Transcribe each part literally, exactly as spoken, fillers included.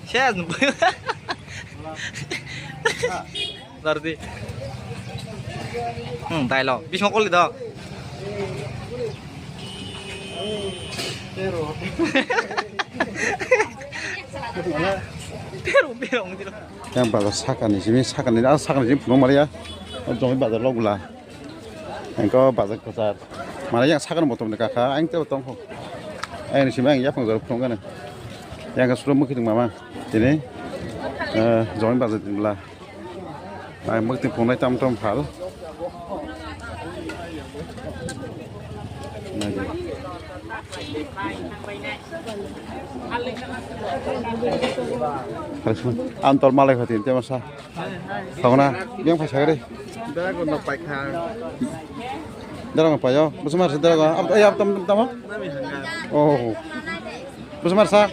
Ses. Lordi. Hmm, dai lo. Bismo koli do. Pero, pero, ong tiro. Yang bazar sakani simi, sakani, ah, sakani simi phunuk maliya. Jomai bazar lo gula. Engko bazar kwchar. Maliya yang sakani botol ni kakha, ang tebo tongkho. Ang ni simi ang yapang jor phunuk gana. Yang ka suro mukhi tong mama. Tini, eh, jomai bazar din bla. Ai, mwktwi phunai tam tam phal. Naidi. Ang tol malai khati, tema sa. Thangna, yang phaisa gari. Dara ko nok paikha. Dara ko payo. Bosong mar sa dara ko. Ab, ay, ab tam tam. Oh. Bosong mar sa.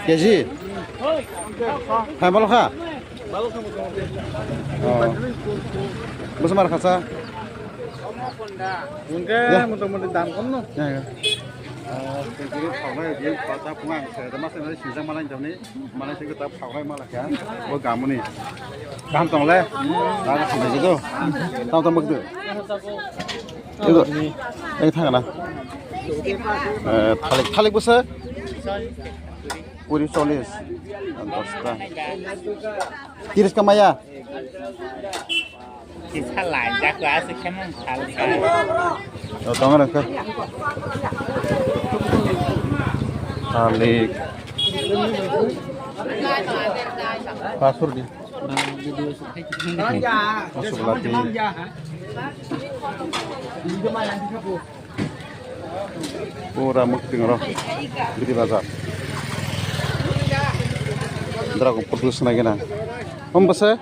Keji? Hai, malo kha? Oh. Bosong mar khasa? Hwnkhe ya, motamuti dam kom no? Ya, ya. Ah, tengkiri phawnai, biyan pata phunga, ang sai da masa nai sinjak malai jabni, malai singke ta phawnai mala kha, bo gamuni. Gam tong le? Dara khamai jido. Tamo tamo gdo. Ego, ego thangana. Eh, thalik, thalik bwsa? Puri chollish. Dosta. Tiris ka maya? Kisa lai jak la se khemong thal. Oh, tong ra ka. Thalik. Pasur di. Masuk lagi. Pura mukti ngoro. Bidi bazar. Dragon fruit sina gena. Om bese?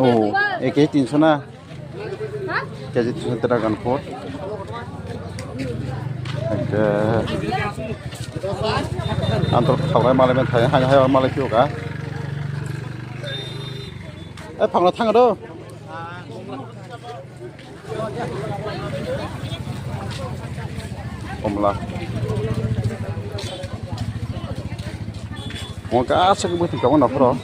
Oh, eke tinso na. Keji tinso dragon fruit. Eke. Antor khawai malai men thai, hai, hai, malai kyo ka. Eh, phangla thang do. Komla. Mo ka sa ko buti ka na pro.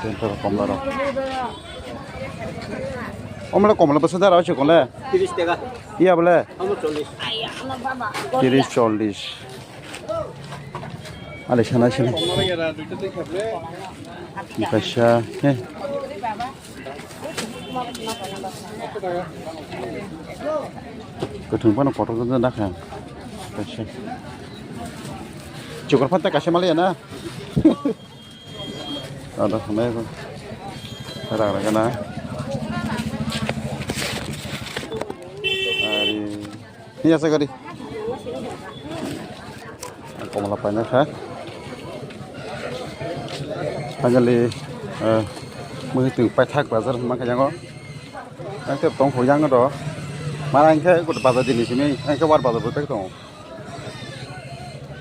Dentro komla ro. Omla komla bwsa dara se kole. Tiris taka. Iya bole. Amo chollish. Tiris chollish. Ale sana sini. Kaisa, eh. Kutung pano kotor kotor dakha. Kaisa. Chukar phatta kaisa maliya na. Ada sana ko. Rang rang na. Ari. Iya, saya gari. Komla paina kha. Finally, eh, mui twi paithak bazar ma kha yango. Ang te tong ho yang do. Mara ang khe bazar dini simi, ang khe war bazar bo tek tong.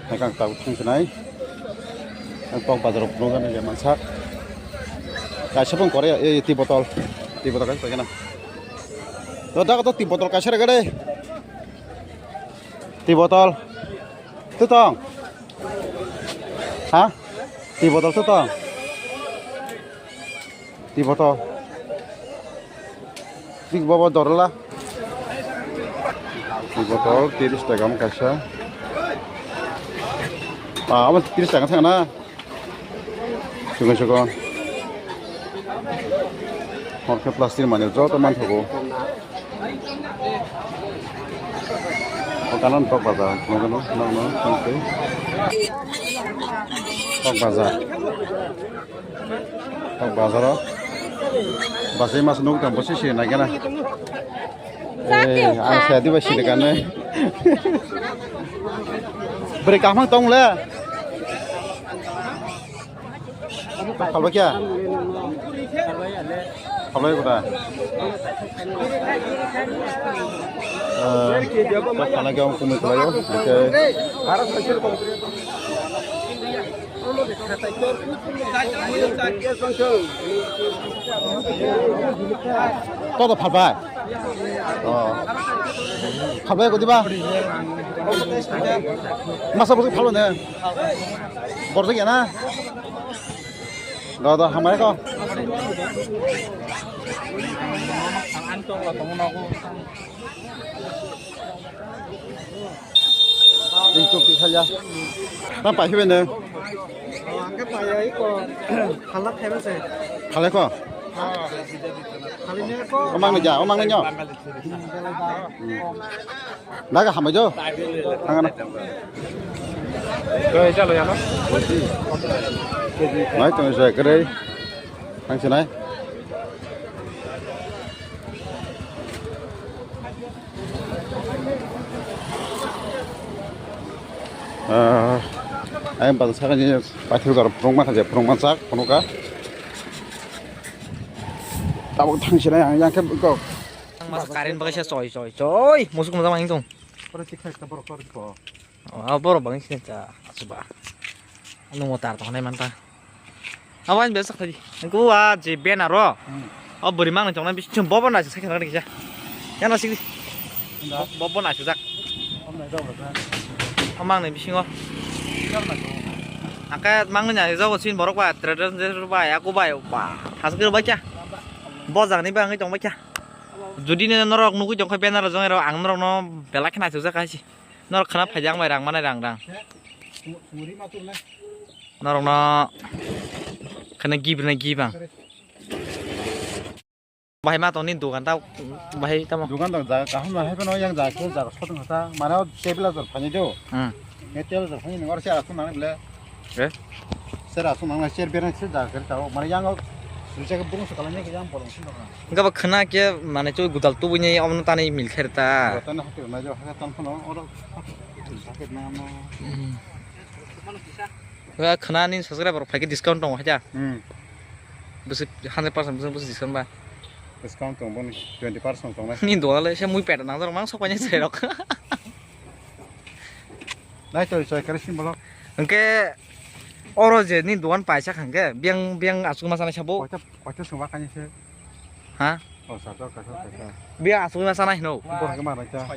Ang kang tau thung sinai. Ang tong bazar phunuk ani je mansa. Kaisa pun kore, eh, ti botol. Ti botol kaisa paina. To da to ti botol kaisa re gade. Twi botol. Twi tong. Ha? Twi botol twi tong. Twi botol. Twi bobo dorla. Twi botol tiris taka mo kaisa. Ah, abo tiris taka thang na. Sukon sukon. Hor khe plastic mani joto manthogo. O kanan tok bazar, nukgo, nukgo, nukgo. Tok bazar. Tok bazar o. Basi mas nuk tam bosi si nai gana. Eh, ang saya di basi dekan nai. Beri kamang tong le. Phalbai kya? Phalbai kuda? Eh, phalai kya kumui khlaio. Oke. Koto phalbai? Oh. Phalbai kodiba? Masa bwswk phalmani? Borjak ya na? Do, do, hambai ko. Twi tuk twi khaja. Nang pai khibai nang. Ang khe pai ya, iko. Khalak khaiba se. Khalai ko? Khalai ne ko. Omang ni ja, omang ni nyo. Hmm, belai ba. Hmm. Naga hambai jo. Thangana. Koi chalo ya no? Nai tong jai kre. Thang sinai. Ah, ayang bazar sakani paithak jora phwrwngma kha je phwrwngma chak phunukha. Tabuk thang sinai ang yang khe kok. Ang masa current bagwi se choi choi choi musuk mujak ma hing tong. Oro tikha ekta borok kor ko. Oh, borok bangwi sini cha asuba. Nungo tar tong nai manta. Awan besa khadi. Ko a je banner ro. Hmm. O bwrwi mang tong nai bichung bobo na se kha kisa. Yana sigi. Nda. Bobo na se jak. Om nai dog ka. Amang ni bisingo. Kar na ko. Aka mang ni jago sin borok ba traders ba ya ko ba ba. Has kir ba kya. Bo jang ni ba ngi tong ba kya. Jodi ne norok nugui tong kha banner jong ero ang norok no belai khna chujak hai si. Norok khana phaidi ang bai rang manai rang rang. Norok no khana gib rwnai gib ang. Bahai ma tongni dogan ta bahai tamo. Dogan dong jaga kaham no hai phano yang jaga khe jaga sotong kha ta. Mane o tebla jor phani do. Hmm. Ne tebla jor phani nor se asung nang le. Eh? Sera asung nang le ser berang se jaga khe ta. Mane yang o sujak burung se kalanya ke yang bolong sin dong. Hingke bo khwna khe manui chubui gwdal tubui ni omo no tanwi mil khe rw ta. Tani hati rwnai jo, hake tong phano oro hake rwnai omo. Hmm. Hwnkhe khwna ni subscriber rok phaikhe discount tongo haja. Hmm. Bwswk hundred percent bwswk bwswk discount ba. Discount tong boni twenty percent tongnai. Ni dola le se mui peta nangjak mang sok painai chwrai rok. Nai toi choi kare sim bolok. Hwnkhe oro je ni dogan paisa hwnkhe biyang biyang aswk ma sanai sabo. Koita Koita sungba kani se. Ha? O, sa, sa, sa, sa, sa. Biya aswk ma sana hino. Borok ma raita.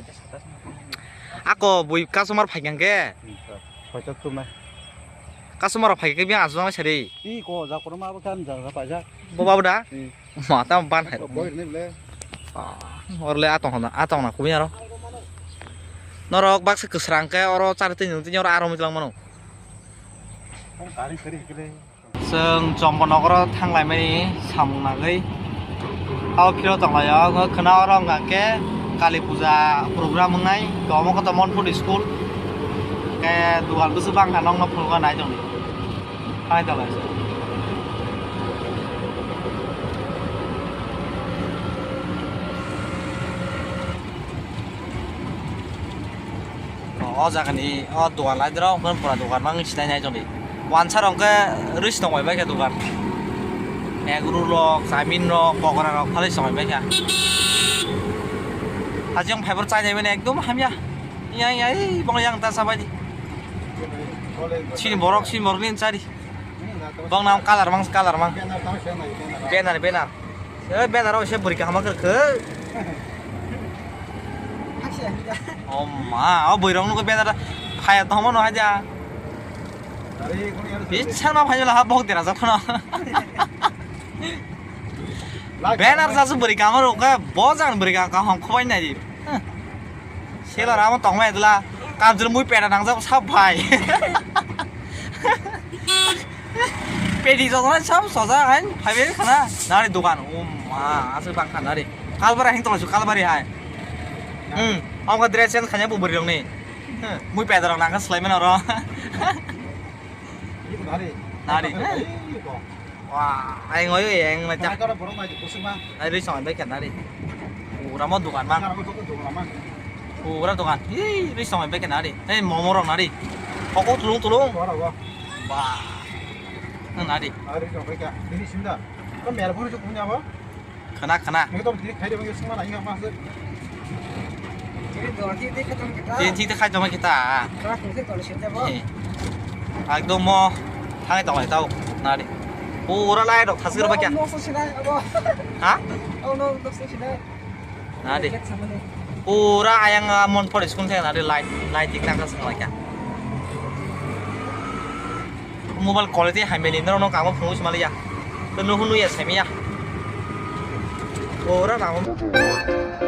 Ako bui customer phaikang ke. Hmm, sa. Koita tu me. Customer phaikang ke biya aswk ma sari. I ko ja kono ma kan ja ja paja. Bo babu da? Hmm. Ma ta ban hai. Boy ne ble. Ah, orle atong na, atong na kubi aro. Norok baksa kwsrang ke oro chari tini tini oro aro mitlang mano. Ang kari kari kare. Chwng Chombo nogoro thanglaimani samung nagwi. Tamo phiro tonglaio, wngkha khwna oro wngkha khe Kali Puja program wngnai, omo khe to Monpur school. Khe dugan bwswk bangkha nokno phunukna nai tongdi. Thangwi tonglaisai. O, o jaga ni, o dogan lai drok, hwn pura dogan mang sinai nai joni. Wansa rok khe rwis tong bai bai khe dogan. Egg roll rok, chowmin rok, pokora rok phalwi song bai bai kha. Hajong phaibar chai nai mani ekdom hamya. Yang, yang, ei, bong yang ta sabai di. Sini borok, sini borok ni chari. Bong nam kalar mang, kalar mang. Banner, banner. Eh, banner o se bwrwi kaham khe khe. O ma, o bwrwi rok nugo banner phaya tongma no haja. Bichang ma phai la ha bok dera jak phano. Banner sa su bwrwi kaham ro khe bo jan bwrwi kaham khobai nai di. Seller amo tongma edla. Kamchwlwi mui peta nangjak sa phai. Pedi jotona sab soja hain phaibai khana. Nani dogan. O ma, aswk bang kha nari. Kalbari hing tongsu kalbari hai. Hmm. Amo dress change khanya bo bwrwi rokni. Hmm. Mui peda rok nangkha swlai mano ro. Nari. Wah, ai ngoi yang macam. Ai rui song bai kena ri. Pura mo dukan mang. Pura dukan. Ih, rui song bai kena ri. Hei, momo rok nari. Koko tulung tulung. Wah. Nang nari. Khana khana. Tin thik khai tongma kita. Ekdom mo. Thangwi tonglai tau. Nadi. Pura light rok thasgir ba kya? Nok so sinai abo. Ha? Oh no, nok so sinai. Nadi. Pura ayang, ah, mon pore skun thang nadi light, light tik tak sung lai kya. Mobile quality hai meli no no kamo phungu sumali ya. To no hunu ya semi ya. Pura na.